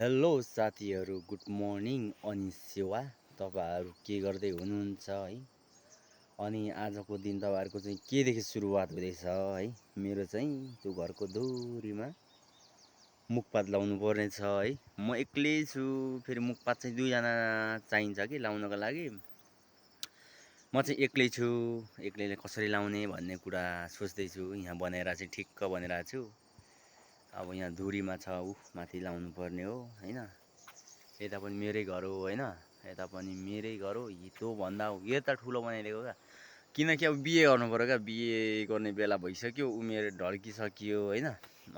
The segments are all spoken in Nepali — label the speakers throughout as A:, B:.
A: हेलो साथीहरू, गुड मर्निङ अनि सेवा। तपाईँहरू के गर्दै हुनुहुन्छ है? अनि आजको दिन तपाईँहरूको चाहिँ केदेखि सुरुवात हुँदैछ है? मेरो चाहिँ त्यो घरको धुरीमा मुखपात लाउनु पर्ने छ है। म एक्लै छु, फेरि मुखपात चाहिँ दुईजना चाहिन्छ कि लाउनको लागि। म चाहिँ एक्लै छु, एक्लैले कसरी लाउने भन्ने कुरा सोच्दैछु। यहाँ बनाएर चाहिँ ठिक्क बनाइरहेको छु। अब यहाँ धुरीमा छ, माथि लाउनु पर्ने हो होइन। यता पनि मेरै घर हो होइन, यता पनि मेरै घर हो। त्योभन्दा यता ठुलो बनाइदिएको क्या, किनकि अब बिहे गर्नु पऱ्यो क्या। बिहे गर्ने बेला भइसक्यो, उमेर ढल्किसक्यो होइन।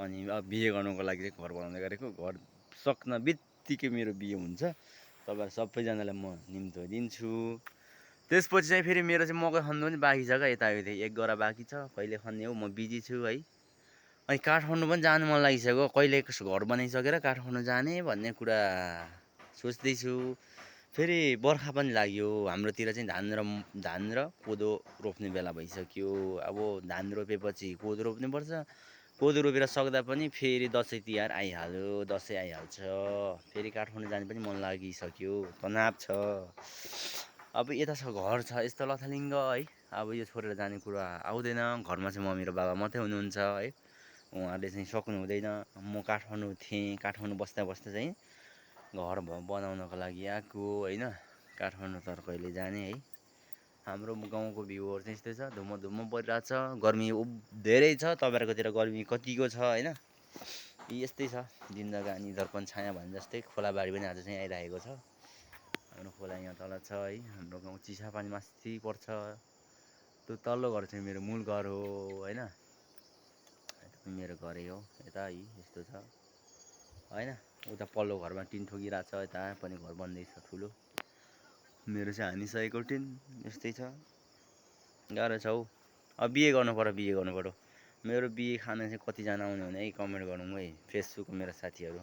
A: अनि अब बिहे गर्नुको लागि चाहिँ घर बनाउँदै गरेको। घर सक्न बित्तिकै मेरो बिहे हुन्छ। तपाईँहरू सबैजनालाई म निम्तो दिन्छु। त्यसपछि चाहिँ फेरि मेरो चाहिँ मकै खन्नु पनि बाँकी छ क्या, यताउति एक गरा बाँकी छ। कहिले खन्ने हो, म बिजी छु है। अनि काठमाडौँ पनि जानु मन लागिसक्यो। कहिले घर बनाइसकेर काठमाडौँ जाने भन्ने कुरा सोच्दैछु। फेरि बर्खा पनि लाग्यो, हाम्रोतिर चाहिँ धान र कोदो रोप्ने बेला भइसक्यो। अब धान रोपेपछि कोदो रोप्नुपर्छ। कोदो रोपेर सक्दा पनि फेरि दसैँ तिहार आइहाल्यो, दसैँ आइहाल्छ। फेरि काठमाडौँ जानु पनि मन लागिसक्यो, तनाव छ। अब यता छ घर छ यस्तो लथालिङ्ग है। अब यो छोडेर जाने कुरा आउँदैन। घरमा चाहिँ मम्मी र बाबा मात्रै हुनुहुन्छ है। उहाँहरूले चाहिँ सक्नु हुँदैन। म काठमाडौँ थिएँ, काठमाडौँ बस्दा बस्दा चाहिँ घर बनाउनको लागि आएको होइन। काठमाडौँ कहिले जाने है। हाम्रो गाउँको भ्यूहरू चाहिँ यस्तै छ, धुम्म परिरहेको छ। गर्मी धेरै छ। तपाईँहरूकोतिर गर्मी कतिको छ होइन। यस्तै छ जिन्दगानी दर्पण छाया भने जस्तै। खोलाबारी पनि आज चाहिँ आइरहेको छ। हाम्रो खोला यहाँ तल छ है। हाम्रो गाउँ चिसापानी माथि पर्छ। त्यो तल्लो घर चाहिँ मेरो मूल घर हो होइन। मेरो घरै हो यता है, यस्तो छ होइन। उता पल्लो घरमा टिन ठोकिरहेको छ, यता पनि घर बन्दैछ ठुलो। मेरो चाहिँ हानिसकेको टिन यस्तै छ। गाह्रो छ हौ। अब बिहे गर्नु पऱ्यो। मेरो बिहे खान चाहिँ कतिजना आउने भने है, कमेन्ट गरौँ है फेसबुकको मेरो साथीहरू।